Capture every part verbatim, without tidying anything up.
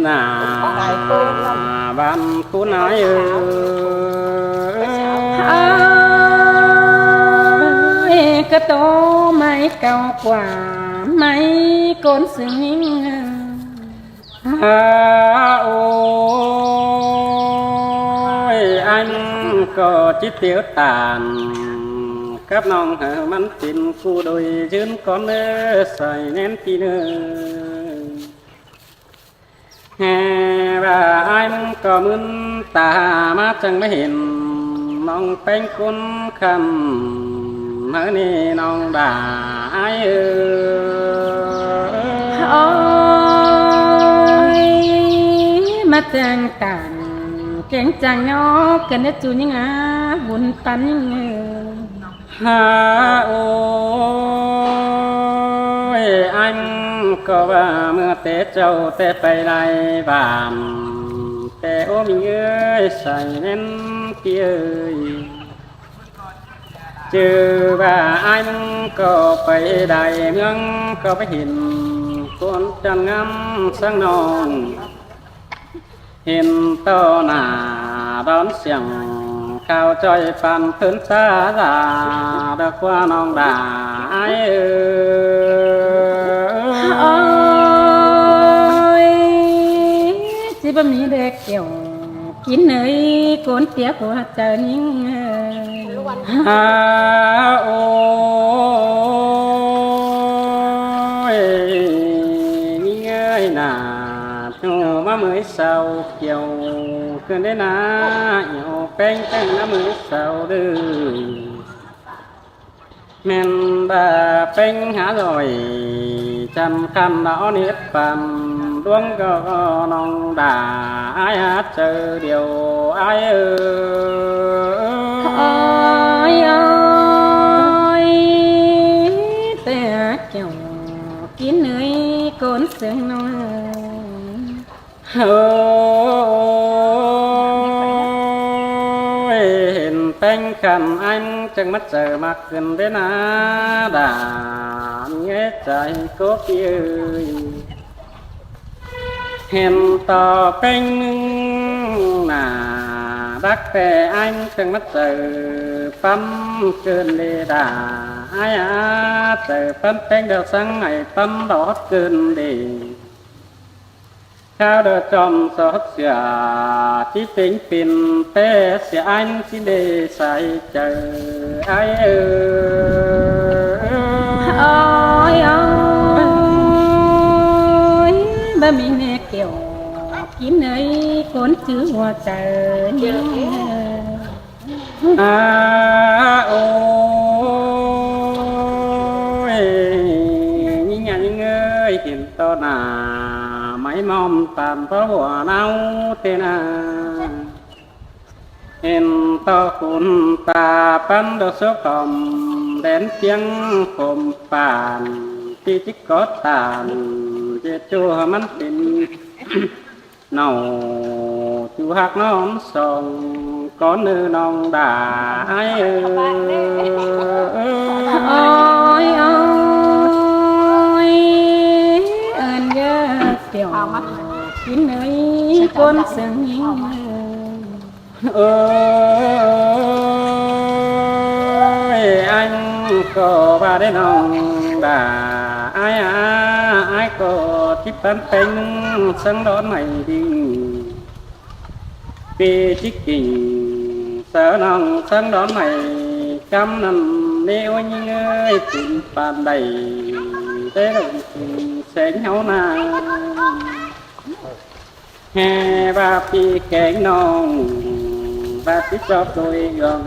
nả bản cú nói ơi. Ơi, có tô máy cao quả máy cốn xứng. À, ôi, anh có chỉ tiêu tàn cắp nòng hở mắn tin cu đôi dưn con nơ xoay nén tí nơ. Hè và ai mưng có mưn ta má chẳng mới hiện nòng peng cún khăn hơ ni nòng đà ai ơ. Ôi, má chẳng tàn kén chẳng nhó cần đất chú những á vun tắn những ơ. Hả ôi, anh có ba mưa té châu té phải lai bàn té ôm ơi sai nên kia ơi. Chứ ba anh có phải đại mương có phải hiện con chân ngắm sáng non. Hiện tô nả đón siang khao choi pan thớn xa ra được qua nòng đà ai ơi. Ôi, chỉ bơ mi đẹp kiểu kín nơi cốn tía của trời những ơi. Hả ôi, những ơi nả Ô, má mới sau kiều cơn đế ná, ô, peng peng ná mới sau đư. Men ba peng hả rồi, chăm khăn đó nếp bàn, đuống gò nòng đà, ai hát chờ điều ai ơ. Ôi, ôi, té kiều kín nơi cốn sương nông. Ôi, hên peng khăn anh chẳng mắt trời mạc gần đến á đà nghe trái cốp ơi. Hên to peng nưng nả đắc tè anh chẳng mắt trời păm cơn đê đà ai á trời păm peng đào sáng ngày păm đỏ hót cơn đê. Khao đơ chom sót sửa, chí tính pin té sửa anh xin đề sai chờ ai ơ. Ôi, ôi, ba mi nè kiểu kín nơi cốn chứ hòa trời. À, ôi, những nhà những người hiện to nà, máy mòm tàn pháo hỏa náo thế nà. Hiện to khốn ta pắn đồ số khom, đến tiếng khom bàn, chỉ chỉ có tàn, chỉ chùa mắn tin. Nâu, chú hắc nón sông, có nư nòng đà ai ơ. Ôi, ôi, ơn gơ tiểu kín nơi cốn sương. Ôi, anh có ba đứa nòng đà ai à, ai có chip tán peng sân đón mày đi. Vì chích kỉnh sơ nòng sân đón mày cắm nằm nê ôi những ơi tình bạn đầy. Thế là tình sẽ nhau nà. Hè ba pi keng nòng, ba pi cho tôi gồng,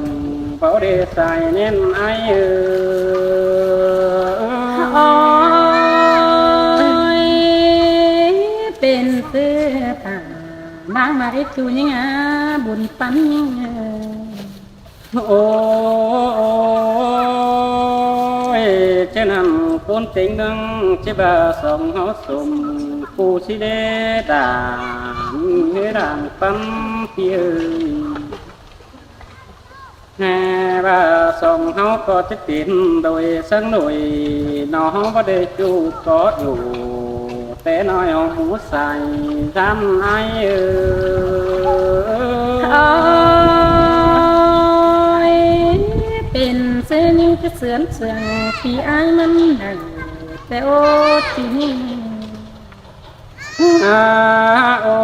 bảo đề sai nên ai ơ. Ôi, pên sư ta, đang mà ít tu những á, buồn pắn những ơ. Ôi, trên hẳn cốn tính nâng, chế ba sông hó sông, phù sĩ đế đàn, hế đàn pắn pi ơi. Hè ba sông hó có chất tín đôi sáng nổi, nó hó có đê chu có đủ. Té ꞌnọi ꞌhụ sai dăm ai ơi. Ôi, pên sư ꞌnhính ꞌchí sươn sương phi ai ꞌmắn nẳng té ố ꞌchí ꞌnhính. À, ôi,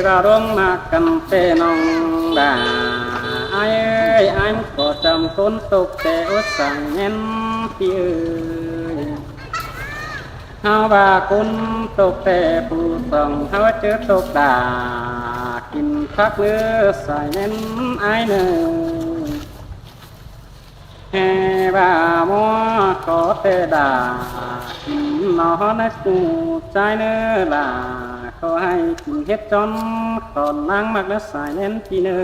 ꞌva ꞌluống ꞌmặc căn té ꞌnọng đa. Ai ơi, ai ꞌmắn ꞌcọ chăm ꞌcốn tốc té ố sai ꞌnén phi ơi. ꞌHáu ꞌva ꞌcốn tốc té phủ song ꞌháu ꞌchớ tốc đa kin phắc ꞌnớ sai ꞌnén ai ꞌnớ. Hé ꞌva ꞌmó ꞌcọ té đa kin nó hót ꞌnớ ꞌchu ꞌchái ꞌnớ đa, ꞌcọ hảư kin hét chón khỏn ꞌnáng ꞌmặc ꞌnớ sai ꞌnén phi ꞌnớ.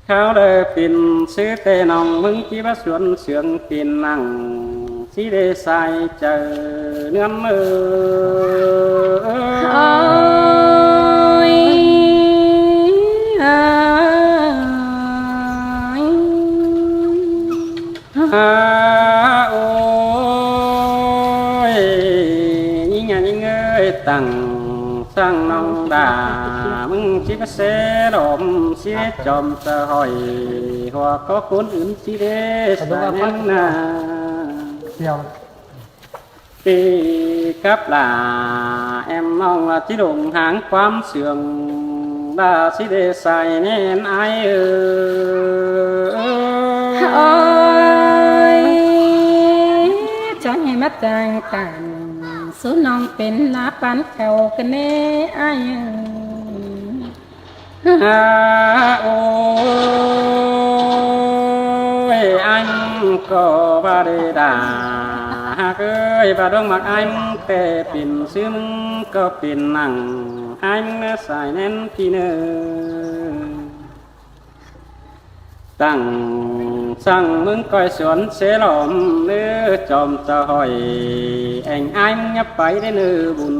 Kháo đaư pên sư té ꞌnọng ꞌmứng ꞌchí báu suôn sương pên nẳng ꞌchí đé sai chaư ꞌnưn ơi. Ôi, ôi. À, ôi, ꞌnhính à ꞌnhính ơi, tẳng ꞌsướng ꞌnọng đa ꞌmứng ꞌchí báu sé đom ꞌchí đé chom chaư hỏi, hua ꞌcọ ꞌcốn ứn ꞌchí đé sai ꞌnén na. Ti cắp lả êm ꞌnọng ꞌva ꞌchí lông háng ꞌquám sương đa ꞌchí đé sai ꞌnén ai ơi. Ôi, chắng hê ꞌmá chang tản, sú ꞌnọng pên ꞌná pán khảu ꞌcọ ꞌnê ai ơi. À, ôi, ai ꞌmắn ꞌcọ ꞌva đé đa. Hák ơi, ꞌva ꞌluống ꞌmặc ai ꞌmắn té pên sư ꞌmắn ꞌcọ pên nẳng ai ꞌmắn ꞌnớ sai ꞌnén phi ꞌnớ. Tẳng ꞌsướng ꞌmứng ꞌcoi suôn sé lom ꞌnớ chom chaư hỏi, eng ai ꞌmắn ꞌnhá pay đé ꞌnớ bun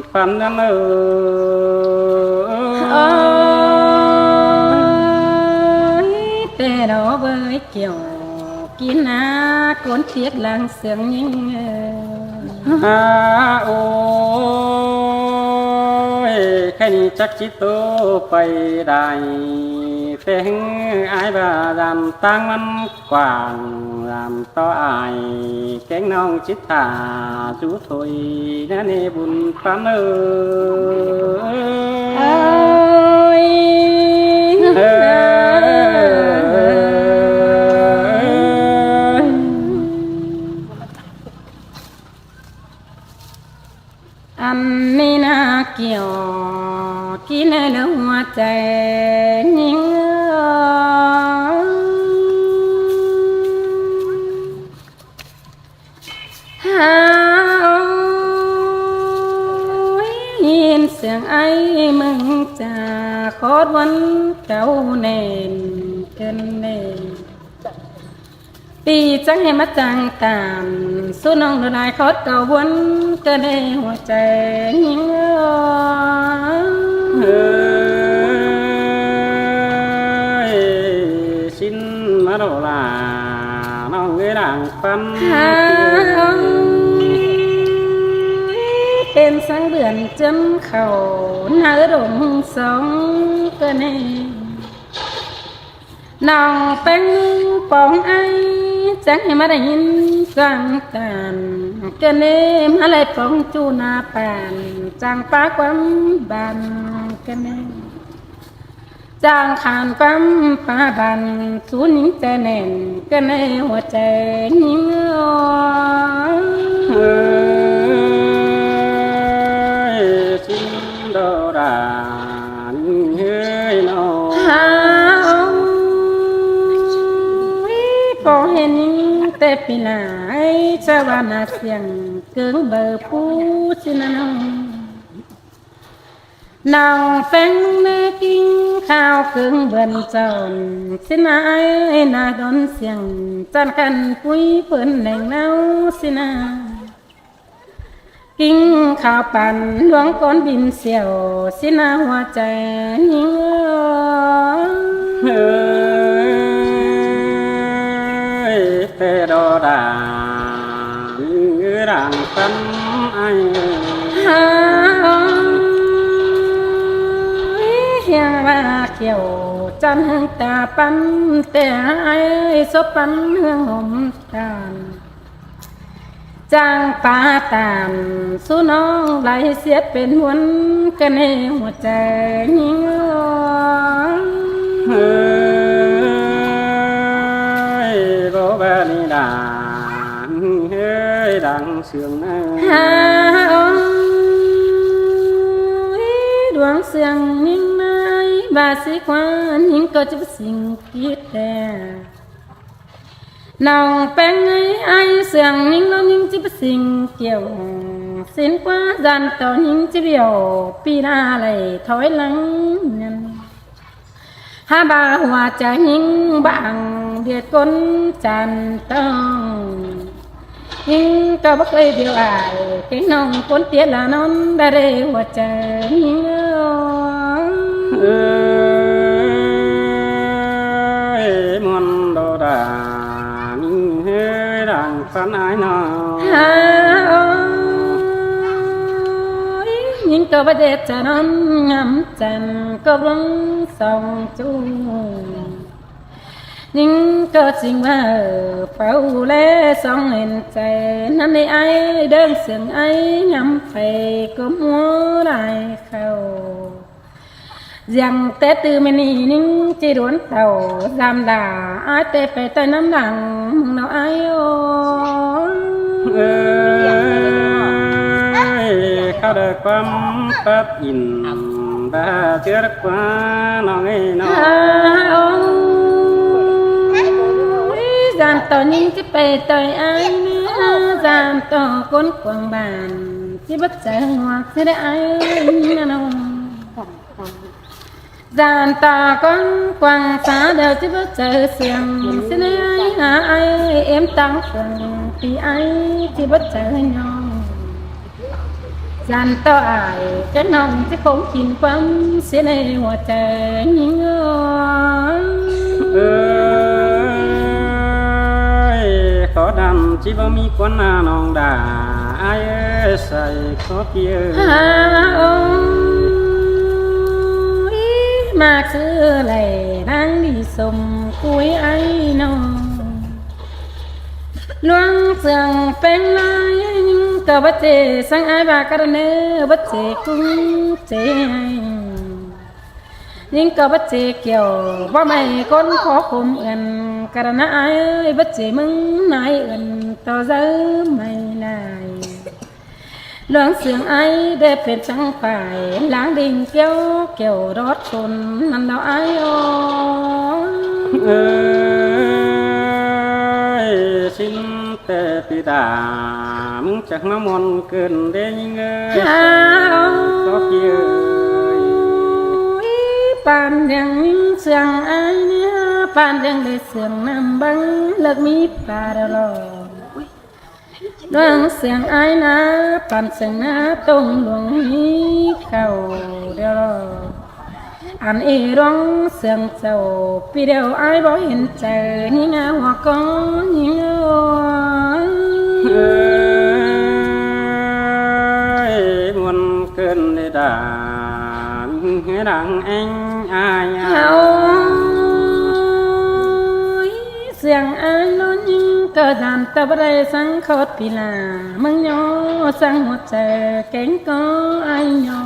ꞌphắn ꞌnặn ơi. Ôi, té đó bới kiẻo kin ná ꞌcốn thiếc lăng sương ꞌnhính ơi. À, ôi, khay ꞌnị chắc ꞌchí tô pay đai, té ꞌhứ ai ꞌva dăm ꞌtáng ꞌmắn quảng dăm tó ai, kéng ꞌnọng ꞌchí thả dú thôi ꞌnớ ꞌnê bun ꞌphắn ơi. Ôi. Ơi. Ăn ꞌnị ꞌná kiẻo kin ꞌnớ ꞌlẹo hua chaư ꞌnhính ơi. Hák ơi, ꞌhịn sương ai ꞌmứng chả khót ꞌvắn cáu nẻn ꞌcợn ꞌnê. Ti chắng hê ꞌmá chang tản, sú ꞌnọng đa lai khót cáu ꞌvắn ꞌcợn ꞌnê hua chaư ꞌnhính ơi. Ơi, ꞌsịn ꞌmá đo lả ꞌnọng ơi lăng ꞌphắn. Hák ơi, pên sáng đươn chớn khảu ꞌná đôm sóng ꞌcợn ꞌnê. ꞌNọng ꞌpéng pong ai, chắng hê ꞌmá đảy ꞌhịn chang tản ꞌcợn ꞌnê, ꞌmá đảy pong ꞌchu ná pản, chắng pá ꞌquám ban ꞌcợn ꞌnê. Chắng khăn ꞌquám pá ban, sú ꞌnhính chaư nẻn ꞌcợn ꞌnê hua chaư ꞌnhính ơi. Ơi, ꞌsịn đo đa ꞌnị ơi ꞌnọ. Hák ơi, ꞌcọ hên ꞌnhính té phi lai, chả ꞌva ná siêng ꞌcướng báu pú ꞌsịn ꞌnặn ꞌnọng. ꞌNọng ꞌpéng ꞌnê kin khảu ꞌcướng bươn chon ꞌsịn ꞌnặn, ná đón siêng chăn khăn púi pơn nẻng ꞌnáo ꞌsịn ꞌnặn. Kin khảu păn ꞌluống cón bin siêu ꞌsịn ꞌnặn hua chaư ꞌnhính ơi. Ơi, té đo Đang phăn ai. Hả ơi, hiang ba kiểu chân hương ta păn tẻ ai số păn hương hồng tàn. Chàng phá tàn su nong lai siết pên muôn cơn hê hua chai nhính ơi. Ơi, bố ba đi đà, ơi, đang sương ơi. Hả ơi, đuông sương nhính ơi, bà sĩ quan nhính cơ chứ sinh kít tè. Nong peng ai ai sương nhính lo nhính chip sing kiêu. Xin qua gian to nhính chip biểu pi na lầy thói lắng nhăn. Ha ba hua cha nhính bảng biệt côn chan tông. Nhính cơ bắc ơi biểu ai cái nong côn tiết là non đa rê hua cha nhính ơi. Ơi, muôn đồ đà, mình hơi đang phán ai nó. Hả ơi, những câu bắt đẹp cho nó ngắm chân, câu bóng sông chung. Những câu trình mà ở pháo lê sông lên chạy, năn đi ai đơn sướng ai ngắm phải có mua lại khẩu. Giang té tư mê ni nính chi đuôn tàu, giam đà, ai té phải tay nắm đằng, mừng nó ai ô. Ơi, khá đời quắm tắt in, ba chứa đất quá, nó nghe nó. Hả ơi, giam tàu nính chi phải tay ai, giam tàu côn quảng bản, chi bất chợt ngoặc, chi đã ai, nó. Dàn tỏ con quảng xá đều chứ bất chợt sương. Xin ai hả ai em tăng sương. Thì ai chứ bất chợt nhau. Dàn tỏ ai cái nòng chứ không chín quắm. Xin ai hua chai nhính ơi. Ơi, khó đàn chứ bao mi quán à nòng đà. Ai ơi, sai khó kia. Hả ơi. Mạc sư lầy đang đi sông cuối ai nô. Luang sương peng lai, nhưng cờ bất chế sang ai bà cà nơ, bất chế cũng chế ai. Nhưng cờ bất chế kiểu, bố mày con khó khôm ươn, cà nơ ai ơi, bất chế mừng nai ươn, tỏ dấu mày nai. Luang sương ai đẹp phết chẳng phải, láng đinh kéo kéo đót khôn năn đó ai ô. Ơi, xin tê pi đà, mưng chắc má muôn cơn đê nhính ơi. Hả ơi. Có kia ơi. Pàn đèn sương ai nia, pàn đèn đê sương nằm băng, lợt mi pà đà lò. Luang sương ai na, pàn sương na, tông luang mi khẩu đeo lò. Ăn ê luang sương sầu, pi đeo ai bó hiến chảy, nhính á hoa có nhính ơi. Ơi, muôn cơn đê đà, nghe đang anh ai ai. Hao ơi, sương ai lôn nhính cơ gian ta bá đai sang khót pi là, mưng nhó sang một trời kéng có ai nhó.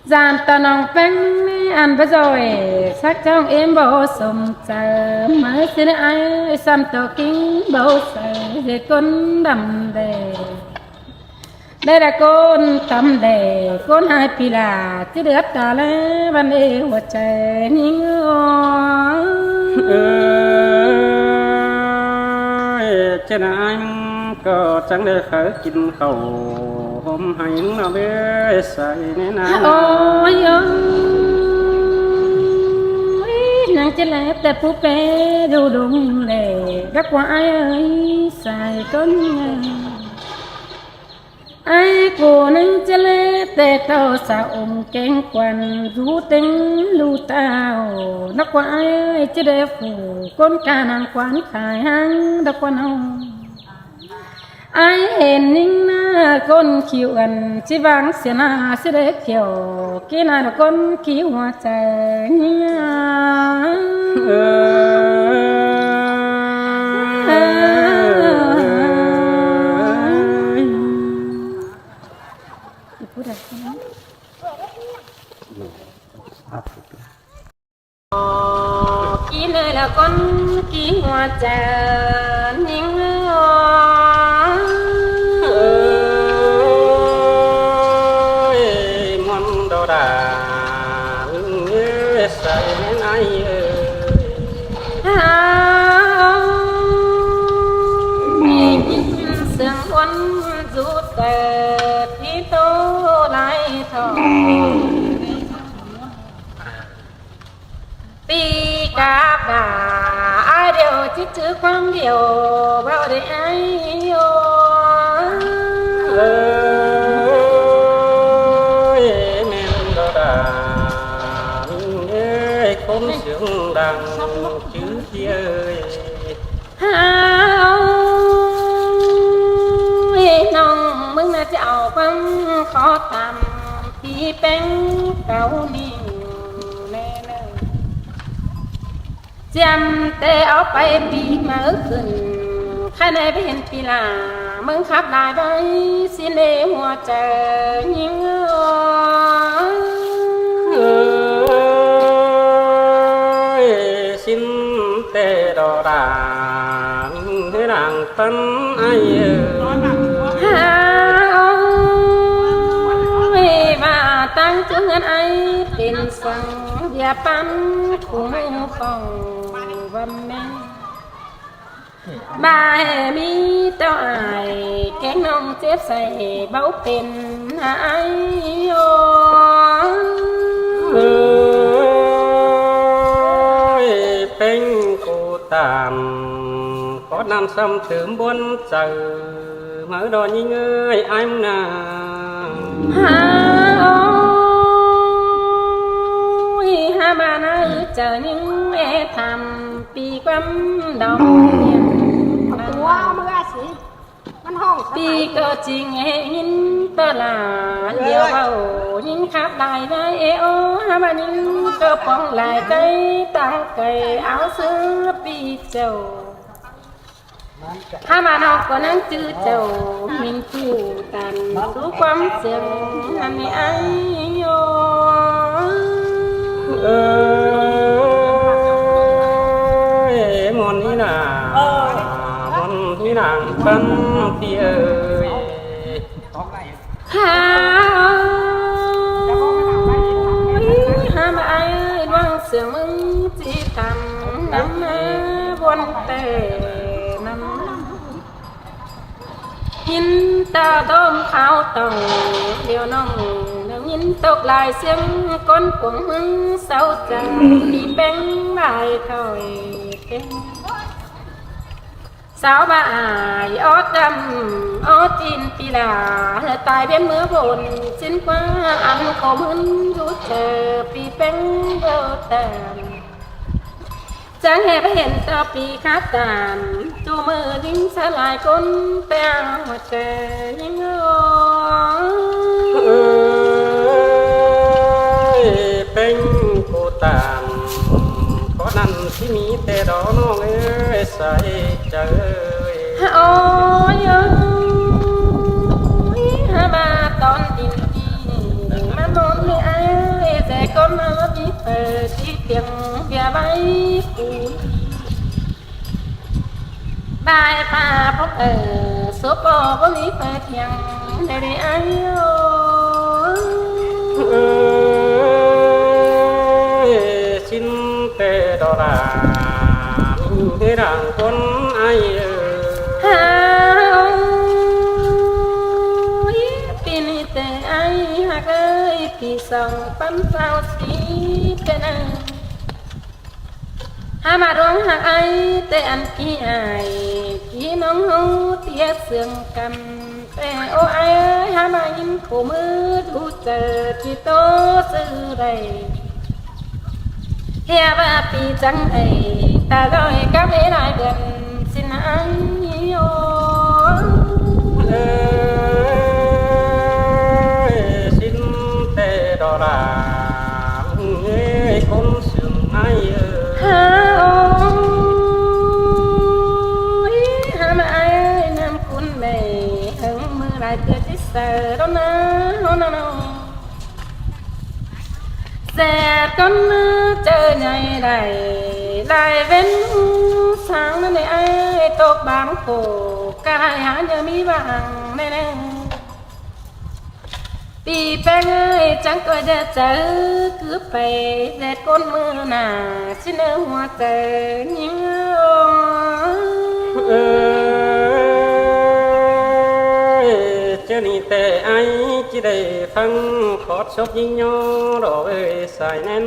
Dàn tỏ nòng peng ni ăn bá rồi, sắc trong êm bố sôm chơ, mới xin ai săn tỏ kính bố sơ, dệt côn đăm đề. Đây là côn tăm đề, côn hai pi là, chứ được ta lẽ văn ê hua chai nhính ơi. Ơi, chứ là ai mưng có chẳng để khởi kính khẩu. Hôm hay nó bế say nên ai. Ôi ơi. Nắng chết lép tép phú pé du đùng lệ. Gác qua ai ơi, say con ơi. Ải cô nắng ché lé té ꞌtạu sa ôm kéng quan dú ꞌtếng ꞌlụk ꞌtạu. Nắc ꞌquá ải ché đé phủ ꞌcốn ca nắng quan khai ꞌháng đắc ꞌquá ꞌnọng. Ải hên ꞌnhính ꞌná ꞌcốn kiu ăn ꞌchí ꞌváng sia ꞌná sia đé kiẻo ꞌkí ꞌná đa ꞌcốn kiu hua chaư ꞌnhính. ꞌKí ꞌnị ꞌlẹo ꞌcốn ꞌkí hua chaư ꞌnhính. Ơi, ꞌmuôn đo đa ơi, sai ꞌmen ải ơi. Hao, ꞌmí ꞌnhính sương ꞌuôn dú tết ꞌmí tô lai thọ. ꞌPi cắp đa ải điêu ꞌchí chứ ꞌquám điêu báu đảy ải ꞌnhính. Ơi, ꞌmen đo đa ơi, ꞌcốn sương đang chứ ꞌpi ơi. Hao ơi, ꞌnọng ꞌmứng ꞌná ꞌchí au ꞌquám khó tam ꞌpi ꞌpéng cáu ꞌnị ꞌnê ꞌnớ. ꞌChiêm té au pay ꞌpi máư khửn, ꞌkhạy ꞌnị ꞌvạy hên ꞌpi ꞌlạ ꞌmứng khắp lai ꞌvạy ꞌsịn ꞌlế hua chaư ꞌnhính. Ơi, ꞌsịn té đo đa ꞌhứ đang ꞌphắn ải ơi. Hao ơi, ꞌva ꞌtáng ꞌchướng ꞌngớn ải pên săng ꞌviạk ꞌpắn khung khong ꞌvắn ꞌnê. ꞌVa ꞌhế ꞌmí ꞌtạu ải kéng ꞌnọng chếp say báu pên hả ải ꞌnhính. Ơi, ꞌpéng cô tam có năm săm tứm ꞌbuôn chaư máư đo ꞌnhính ơi, ải ꞌmứng ꞌná. Hao ơi, hả ꞌva ꞌnị chaư ꞌnhính é tham ꞌpi ꞌquám đom ꞌniêm. ꞌPi ꞌcọ ꞌchí ꞌnghé ꞌnghín ꞌtọ lả, điêu báu ꞌnhính khắp lai ꞌvạy é ô, hả ꞌva ꞌnhính ꞌcọ póng lai cay táng cay au ꞌsứ ꞌpi chảu. Hả ꞌva ꞌnọng ꞌcọ ꞌnăng ꞌchư chảu, ꞌmính phủ tản sú ꞌquám siêng ꞌnặn ꞌnị ải ꞌnhính. Ơi, ꞌmuôn ꞌnị ꞌná, ꞌmuôn ꞌnị ꞌnáng ꞌphắn ꞌpi ơi. Hao ơi, hả ꞌva ải ơi, ꞌluống siêng ꞌmứng ꞌchí tham năm ꞌbuôn té năm. ꞌNhính ꞌtọ tôm kháo tỏng điêu ꞌnọng, ꞌnhính tốc lai siêng ꞌcốn cuông ꞌmứng sáu chaư, ꞌpi ꞌpéng ꞌvạy khỏi ꞌpéng. Sáu ꞌva ải ók đăm ók tin ꞌpi ꞌlạ, ꞌhứ tai ꞌviến ꞌmứa bôn, ꞌsịn ꞌquá ăn khổ ꞌmứn dú chaư, ꞌpi ꞌpéng báu tam. Chắng ꞌhế ꞌvạy hên ꞌtọ ꞌpi khắp tam, ꞌchu ꞌmự ꞌnhính sa lai ꞌcốn ꞌpéng hua chaư ꞌnhính ơi. Ơi, ꞌpéng cô tam, có năm ꞌchí ꞌmí té đo ꞌnọng ơi, sai chaư ơi. Hả ơi ơi, hả ꞌva tón tin ꞌnị ꞌmá ꞌmôn ꞌnị ải ơi, dạy ꞌcốn ꞌmá ꞌmí phaư ꞌchí tiêng ꞌviạk ꞌvạy phủ. Bai pha pốc ở số po bố lý pha thiêng để đi ai ô. Ơi, xin tê đo đà, ꞌmí đang ꞌcốn ai ơi. Hao ơi, pi ꞌnị tê ai ꞌhặc ơi, pi song pắn sao si tê năng. Hả ꞌmá ꞌluống ꞌhặc ai tê ăn ki ai, ki ꞌnọng ꞌháu ti ꞌnhá sương căn. Té ô ai ơi, hák ꞌmá ꞌnghín khổ ꞌmứa ꞌhụ chaư ꞌchí ꞌtố ꞌsứ đảy. ꞌHịa ꞌva ꞌpi chắng đảy ta ꞌlới cắp ꞌhế lai bươn ꞌsịn ai ô. Ơi, ꞌsịn té đó là ơi, ꞌcốn sương ai ơi. Hả ơi, hả mà ai ơi, năm cún mẹ hứng mưa lai tưa chết sờ đó na, hô na na. Dẹt ꞌcốn ꞌmứa chaư ꞌnhạy đảy, lai ꞌvến sáng ꞌnớ ꞌnị ai, tốc báng khổ, ꞌcạ lai hák ꞌnhá ꞌmí ꞌváng ꞌnị ꞌnị. ꞌPi ꞌpéng ơi, chắng ꞌcoi ꞌdệt chaư cứ pay, dẹt ꞌcốn ꞌmứa nả, ꞌsịn ꞌnớ ꞌhua chaư ꞌnhính. Ơi, ꞌchớ ꞌnị té ai ꞌchí đảy ꞌphắng khót sốp ꞌnhính ꞌnhó, đó ơi, sai ꞌnén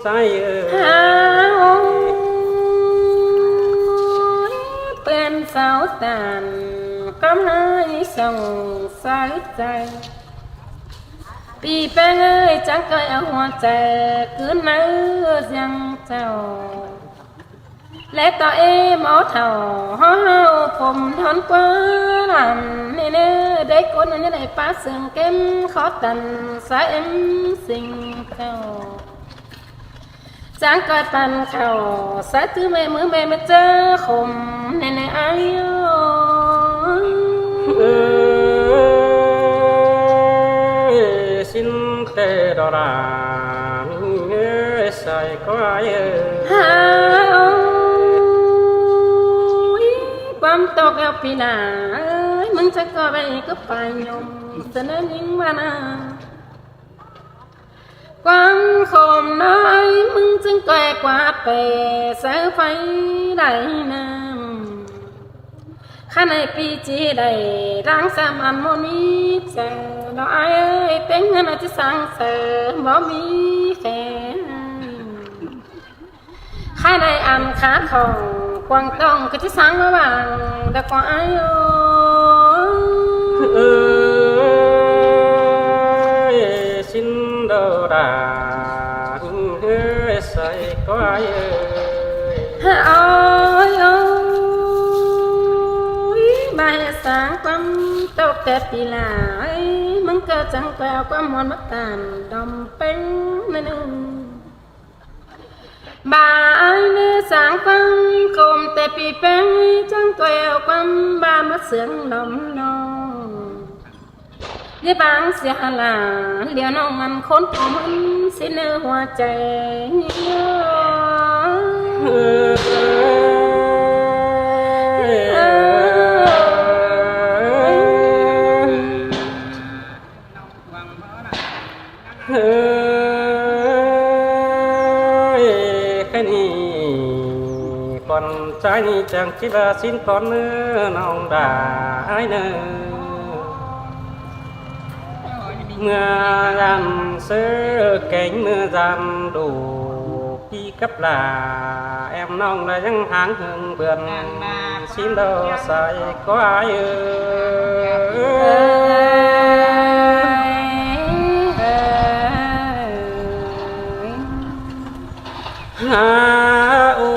sai ơi. Hả ơi, bươn sáu tản, cắm hai sòng sai sai. ꞌPi ꞌpéng ơi, chắng ꞌcoi au ꞌhua chaư, cứ nháư ꞌdiăng chảu. Lé ꞌtọ ꞌmí ꞌmo thảu, ꞌhó ꞌhụ khôm thón ꞌquá lẳn ꞌnị ꞌnớ, đảy ꞌcốn ꞌnhá đảy pá sương kém khó tản, sai ꞌếm sing chảu. Chắng ꞌcoi păn khảu, sai ꞌtứ ꞌmẹ ꞌmứa ꞌmẹ ꞌmá ꞌchớ khôm ꞌnị ꞌnị ai ô. Ơi, ꞌsịn té đó là ơi, sai ꞌcọ ai ơi. Hả ơi, ꞌquám tốc eo ꞌpi là ơi, ꞌmứng chắng ꞌcoi báu cứ pay ꞌnhôm, ꞌsịn ꞌnhính ꞌva na. ꞌQuám khôm ꞌnọi ꞌmứng ꞌchứng ꞌcoi ꞌquá pay sáư pháy đảy ꞌnặn. Khả ꞌnị ꞌpi ꞌchí đảy ꞌláng sam ăn ꞌmôn ꞌmí chaư. Đó ai ơi, ꞌtếng ꞌnặn ꞌchí sáng saư báu ꞌmí khe. Khả ꞌnị ăn khả khỏng quảng tỏng ꞌcọ ꞌchí sáng ꞌmá ꞌváng đa ꞌquá ai ô. Ơi, ꞌsịn đó đa, ơi, sai ꞌcọ ai ơi. Hả ơi ơi, ꞌva sáng ꞌquám tốc té ꞌpi là ơi, ꞌmứng ꞌcọ chắng ꞌcoi au ꞌquám ꞌmuôn ꞌmá tản đom ꞌpéng ꞌnặn ꞌnưng. ꞌVa ai ꞌnớ sáng ꞌquám khôm té ꞌpi ꞌpéng, chắng ꞌcoi au ꞌquám ꞌmá sương đom ꞌnọng. ꞌNhá báng sia hả lả, ꞌlẹo ꞌnọng ăn khốn khổ ꞌmắn ꞌsịn ꞌnớ ꞌhua chaư ꞌnhính. Ơi, khả ꞌnị ꞌcọn ꞌchái ꞌnị chắng ꞌchí ꞌva ꞌsịn ꞌcọn ꞌnớ ꞌnọng đa ai ꞌnớ. ꞌMưa dăm ꞌsớ kéng ꞌmưa dăm đổ ꞌpi cắp là em ꞌnọng đa ꞌnhắng háng hưng bươn ꞌsịn đó sai ꞌcọ ai ơi. Hả ơi,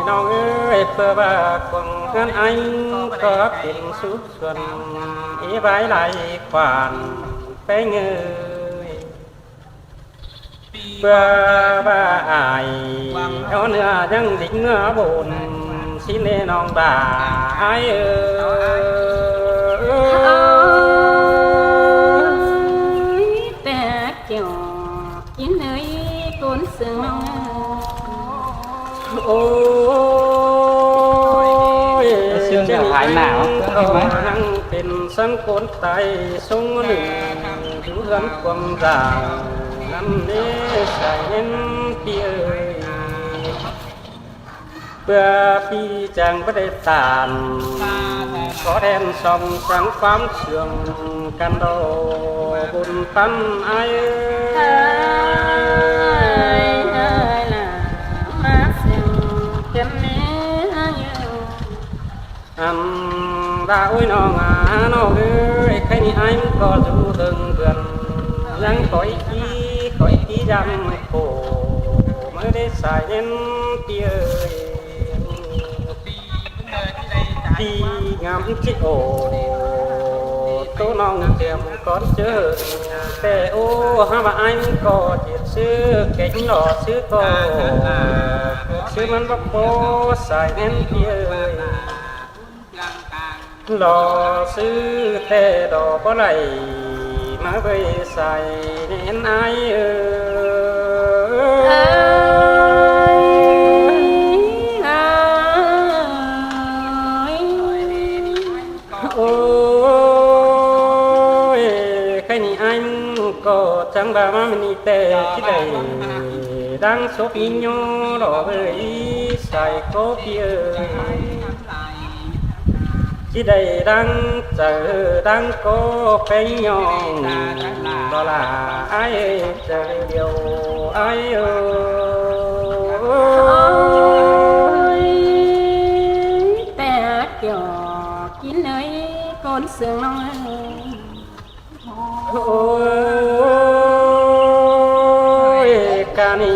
ꞌnọng ơi, ꞌpưa ꞌva quảng ꞌhướn ai ꞌcọ pên sút xuân, ê bái lai khoản ꞌpéng ơi. ꞌPưa ꞌva ai ók ꞌnưa ꞌnhắng đính ꞌmứa bôn ꞌsịn ꞌnẹ ꞌnọng đa ai ơi. Ơi, té kiẻo kin ơi, ꞌcốn sương ꞌnọng. Ôi, sương ꞌchớ ꞌnị hái nả ꞌnhắng pên sắng ꞌcốn tai sống ꞌnưng, dú ꞌhướn quảng dao ꞌnặn ꞌnê sai ꞌnén ꞌpi ơi. ꞌPưa ꞌpi chắng báu đảy tản, có đèn song sáng ꞌquám sương căn đo bôn ꞌpắn ai ơi. Ai, ai, là má sương căn ꞌnê ai ơi. Ăn ꞌva ối ꞌnọng à, ꞌnọng ơi, khay ꞌnị ải ꞌcọ dú ꞌtếng bươn, ꞌnhắng khỏi ꞌchí, khỏi ꞌchí dăm khổ, ꞌmưa đảy sai ꞌnén ꞌpi ơi. ꞌPi ngắm ꞌchí ổ, ꞌtố ꞌnọng ꞌtiêm cón ꞌchớ, ꞌtẹ ꞌố hák ꞌva ải ꞌcọ ꞌdệt ꞌsứ kéng lo ꞌsứ ꞌcọ, ꞌsứ ꞌmắn báu ꞌpó sai ꞌnén ꞌpi ơi. Lo ꞌsứ ꞌtẹ lo báu đảy, ꞌmá ꞌvạy sai ꞌnén ải ơi. Ôi, khay ꞌnị ải ꞌcọ chắng ꞌva ꞌmá ꞌmự ꞌnị ꞌtẹ ꞌchí đảy đang sốp ꞌnị ꞌnhó lo ꞌvạy sai ꞌcọ ꞌpi ơi. ꞌChí đảy đang chaư đang ꞌcọ ꞌpéng ꞌnhọng lo lả ải ơi, chaư điêu ải ơi. Ôi, ꞌtẹ ꞌkiẻo kin ơi, ꞌcốn ꞌsướng ꞌnọng ơi. Ôi, ca ꞌnị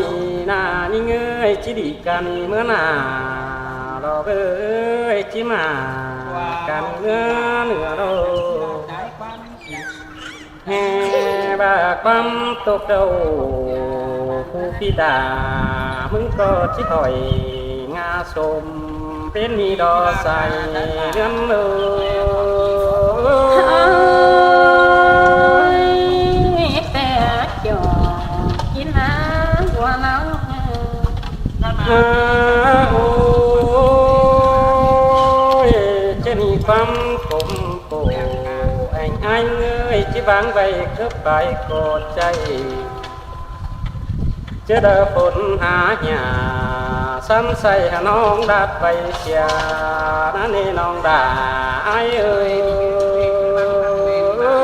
ꞌnạ ꞌnhính ơi, ꞌchí đi ca ꞌnị ꞌmưa ꞌnạ lo ꞌvạy ơi, ꞌchí ꞌmá ca ꞌnị ꞌmưa ꞌnưa lo. ꞌHé ꞌva ꞌquám ꞌtộc đầu, khu ꞌpi ta ꞌmứng ꞌcọ ꞌchí khỏi ngả sôm pên ꞌnị lo sai ꞌnén ơi. Ôi, ꞌtẹ ꞌkiẻo kin ꞌnạ ꞌva ꞌnọng. À, ôi, ꞌchớ ꞌnị ꞌquám khôm khổ, ải ải ơi, ꞌchí váng ꞌvạy cướp pay ꞌcọ ꞌchái. ꞌChớ đaư phôn hả ꞌnhạ, sắm sai hả ꞌnọng đaư pay sia, ꞌnặn ꞌnị ꞌnọng đaư ải ơi. Ôi,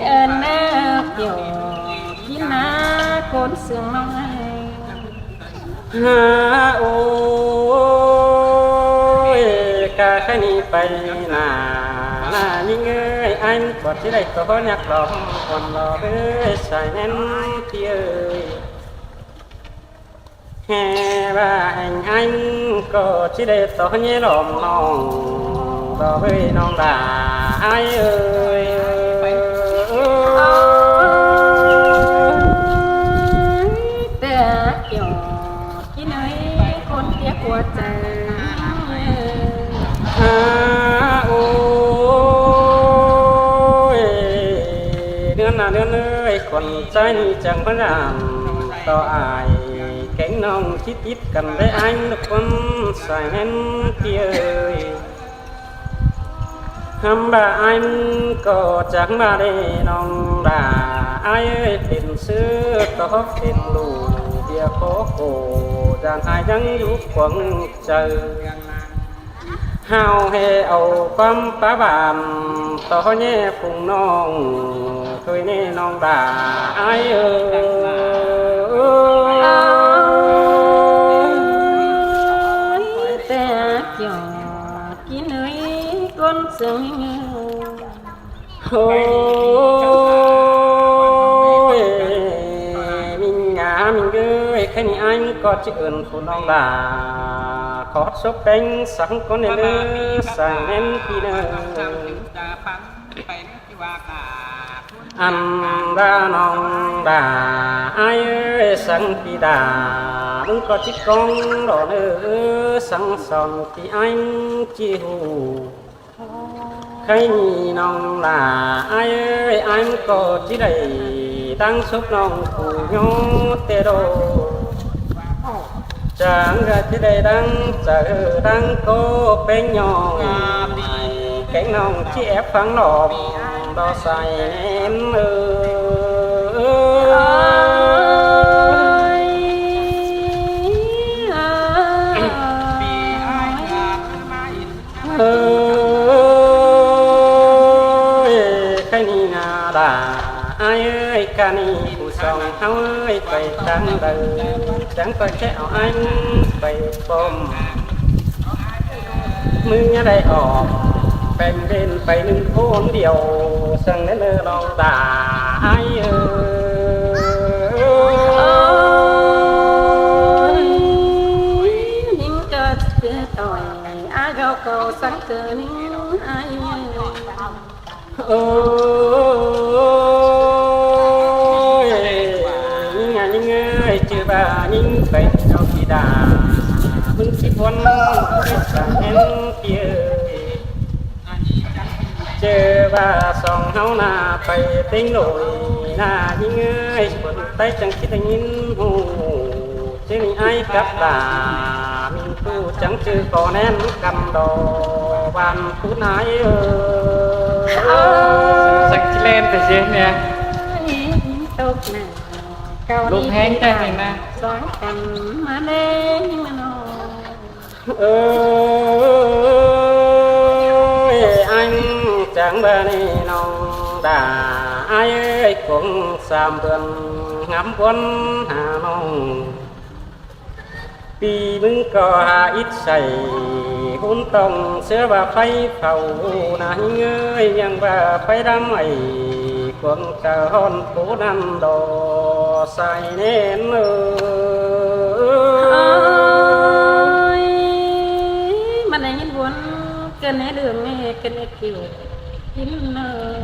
ơn ꞌnạ ꞌkiẻo kin ꞌnạ ꞌcốn ꞌsướng ꞌnọng ơi. Hả, ôi, ca khay ꞌnị pay ꞌnạ, ꞌnạ ꞌnhính ơi, ải ꞌcọ ꞌchí đảy ꞌtố nhắc lo, ꞌcốn lo ꞌvạy sai ꞌnén ꞌpi ơi. ꞌHé ꞌva ải ải ꞌcọ ꞌchí đảy ꞌtố nhé lo ꞌnọng lo ꞌvạy ꞌnọng đaư ải ơi. Ôi, ꞌtẹ ꞌkiẻo kin ơi, ꞌcốn ꞌtiếc ꞌhua chaư. À, ôi, ꞌnươn ꞌnạ ꞌnươn ơi, ꞌcốn ꞌchái ꞌnị chắng ꞌmá dăm ꞌto ải, kéng ꞌnọng ꞌchí tít căn đảy ải ꞌnụ ꞌquám sai ꞌnén ꞌpi ơi. Hăm ꞌva ải ꞌcọ chắng ꞌva đảy ꞌnọng đaư ải ơi, pên ꞌsứ ꞌtọ hốc pên ꞌlụk ꞌviạk khổ khổ, dản ải ꞌnhắng dú cuông chaư. Hảư ꞌhế au ꞌquám pá bản ꞌtố nhé phung ꞌnọng, thôi ꞌnị ꞌnọng đaư ải ơi. Ôi, ꞌtẹ ꞌkiẻo kin ơi, ꞌcốn ꞌsướng ꞌnọng ơi. Ôi, ꞌmính ꞌnạ ꞌmính ơi, khay ꞌnị ải ꞌcọ ꞌchí ơn phủ ꞌnọng đaư, khót sốp ꞌpéng sắng ꞌcốn ꞌnị ꞌlứa sai ꞌnén ꞌpi ꞌnớ. Ăn ꞌva ꞌnọng đaư ải ơi, sắng ꞌpi đaư ꞌmứng ꞌcọ ꞌchí cóng lo ꞌnớ, sắng son ꞌpi ải ꞌchí ꞌhụ. Khay ꞌnị ꞌnọng đaư ải ơi, ải ꞌcọ ꞌchí đảy đang sốp ꞌnọng phủ ꞌnhó ꞌtẹ đô. Chắng ꞌchí đảy đang chaư đang ꞌcọ ꞌpéng ꞌnhọng, kéng ꞌnọng ꞌchí ép phắng lo ꞌlo sai ꞌnén ơi. Ôi, khay ꞌnị ꞌnạ đaư ải ơi, ca ꞌnị phủ song ꞌháu ơi, pay chắng đaư, chắng ꞌcoi ché au ải pay pom. ꞌMứng ꞌnhá đảy ỏm peng bên pay ꞌnưng ꞌcốn điêu, săng ꞌnớ ꞌnưng ꞌnọng đa ai ơi. ꞌNính ꞌcọ ꞌchưa ꞌtoi ai ꞌgọ ꞌcọ săng ꞌcọ ꞌnhính ai ơi. Ôi, ꞌnhính ꞌnhá ꞌnhính ơi, ꞌchư ꞌva ꞌnhính pay ꞌnhó pi đa, ꞌmứng ꞌchí ꞌphón ꞌchí săng ꞌnhính pi ơi. ꞌChớ ꞌva song ꞌháu ꞌna pay ꞌtếng ꞌlội ꞌna ꞌnhính ơi, khuôn Tay chắng ꞌchí đảy ꞌnghín ꞌhụ. ꞌChớ ꞌnị ai cắp đa, ꞌmí ꞌtụ chắng ꞌchư ꞌcọ ꞌném căn đo, ꞌvan ꞌcốn ai ơi. Săng ꞌchí ꞌlen pay ꞌdệt ꞌnị. Tốc ꞌnạ, ꞌcọ ꞌlụk ꞌnị ꞌhéng pi tết đa ꞌnị ꞌna. Song căn ꞌmá ꞌleng ꞌmá ꞌnọ. Ơi, ꞌnhính chắng ꞌva ꞌnị ꞌnọng đa ai ơi, cuông sam bươn ngắm ꞌbuôn ha ꞌnọng. ꞌPi ꞌmứng ꞌcọ ha ít say, hún tỏng ꞌsứa ꞌva pháy phảu ꞌna ꞌnhính ơi, ꞌnhắng ꞌva pháy đăm ải cuông chaư ꞌhọn ꞌcốn ꞌnặn đo sai ꞌnén ơi. Ôi, ꞌmắn ꞌnhính buôn, ꞌcọ ꞌnhính đường ꞌnị, ꞌcọ ꞌnhính kiu kin ơi.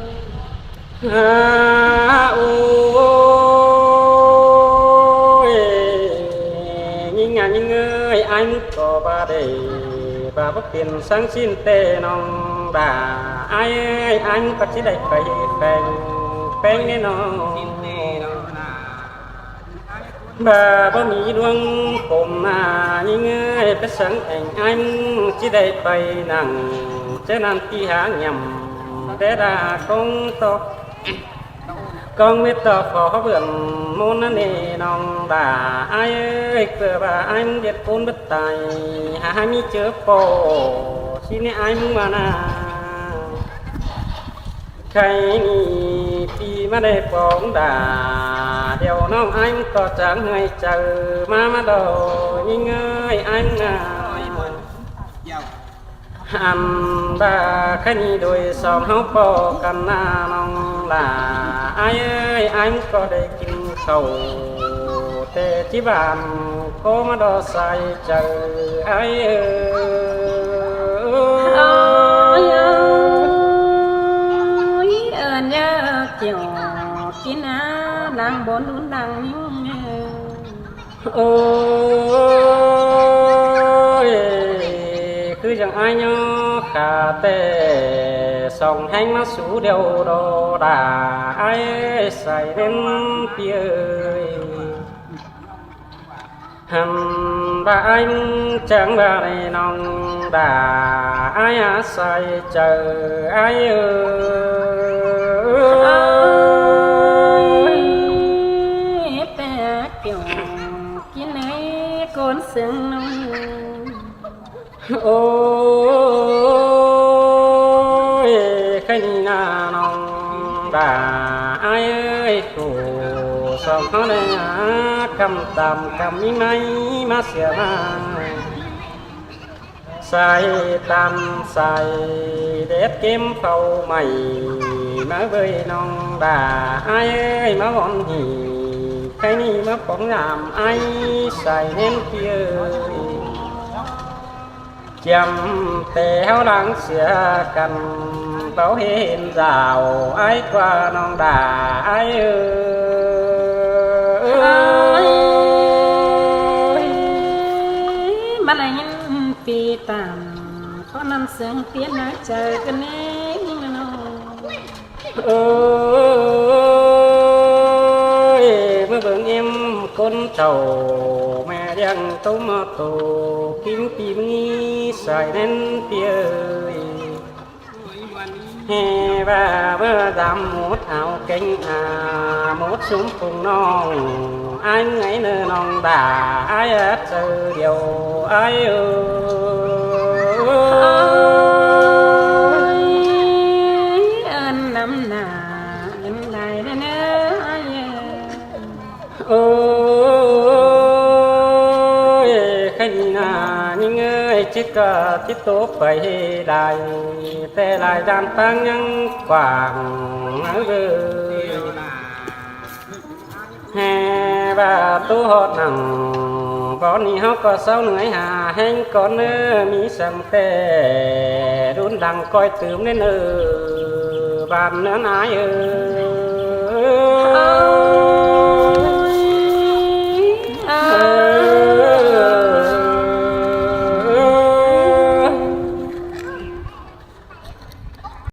Ha, ôi, ꞌnhính ꞌnhá ꞌnhính ơi, ai ꞌmứng ꞌcọ ꞌva đảy, ꞌva báu piến săng ꞌsịn ꞌtẹ ꞌnọng đa ai ơi, ai ꞌmứng ꞌcọ ꞌchí đảy pay pheng, pheng ꞌnị ꞌnọng. ꞌVa báu ꞌmí ꞌluống pôm ꞌna ꞌnhính ơi, pét săng ẻng ai ꞌmứng ꞌchí đảy pay nẳng, ꞌchớ ꞌnặn ꞌpi hák nhẳm, té đa ꞌcóng ꞌtọ, ꞌcóng mết ꞌtọ phó bươn ꞌmôn ꞌnặn ꞌnị ꞌnọng đa ai ơi, ꞌcọ ꞌva ai ꞌmứng ꞌdệt ꞌcốn bớt tai, hả hả ꞌmí ꞌchớ ꞌpo, ꞌchí ꞌnị ai ꞌmứng ꞌva ꞌna. Khay ꞌnị ꞌpi ꞌmá đảy pông đa, điêu ꞌnọng ai ꞌmứng ꞌcọ chắng ꞌhới chaư ꞌmá ꞌmá đo ꞌnhính ơi, ai ꞌmứng ꞌna. Ăn ꞌva khay ꞌnị đuổi song ꞌháu ꞌpo căn ꞌna ꞌnọng đa ai ơi, ai ꞌmứng ꞌcọ đảy kin khảu, ꞌtẹ ꞌchí ꞌvan ꞌcọ ꞌmá đo sai chaư ai ơi. Ôi, ơn nhớ chiều kin á, đang bốn đún đang ꞌnhính ơi. Ôi, ꞌcứ dăng ai ꞌnhó khả ꞌtẹ, song ꞌhéng ꞌmá sú điêu đo đa ai ơi, sai ꞌnén ꞌpi ơi. Hẳn ꞌva ai ꞌmứng chắng ꞌva đảy ꞌnọng đa ai hả sai chaư ai ơi. Ôi, ꞌtẹ kiu kin ơi, ꞌcốn sương ꞌnọng. Ôi, khay ꞌnị ꞌna ꞌnọng đa ai ơi, ꞌcọ song ꞌháu ꞌnị ꞌna, ꞌcắm tam ꞌcắm ꞌmí ꞌmạy ꞌmá sia ꞌmá. Sai tam sai đét kêm phảu ꞌmạy, ꞌmá ꞌvới ꞌnọng đa ai ơi, ꞌmá ꞌvón hỉ, khay ꞌnị ꞌmá póng dam ai sai ꞌnén ꞌpi ơi. Chiêm ꞌtẹ ꞌháu lăng sia căn, báu hên dao ai ꞌquá ꞌnọng đa ai ơi. Ôi, ꞌmắn ꞌnhính ꞌpi tam, ꞌcọ ꞌnặn sương piến ꞌna chaư ꞌcọ ꞌnhính ꞌnọng. Ơi, ꞌmá bớng ꞌếm ꞌcốn thảu, ꞌme ꞌliệng tốm tô, kin ꞌpi ꞌmí sai ꞌnén ꞌpi ơi. ꞌHé ꞌva ꞌmá dam mốt au kéng a, mốt sum phung ꞌnọng, ai ꞌngáy ꞌnơ ꞌnọng đa ai át chaư điêu ai ơi. Ôi, ơn năm nả, ơn đài ꞌnơ ꞌnơ ai ơi. Ôi, ꞌNa ꞌnhính ơi, ꞌchí ꞌcọ ꞌchí tố pay lai, té lai dan ꞌpáng ꞌnhắng quảng ꞌới. ꞌHé ꞌva ꞌtố ꞌhọt nẳng bón ꞌnị ꞌháu ꞌcọ sáu ꞌnưới ha ꞌhéng cón ꞌnớ, ꞌmí săng té đun lăng ꞌcoi tứm ꞌnớ ꞌnớ, ꞌvan ꞌnớ ái ơi.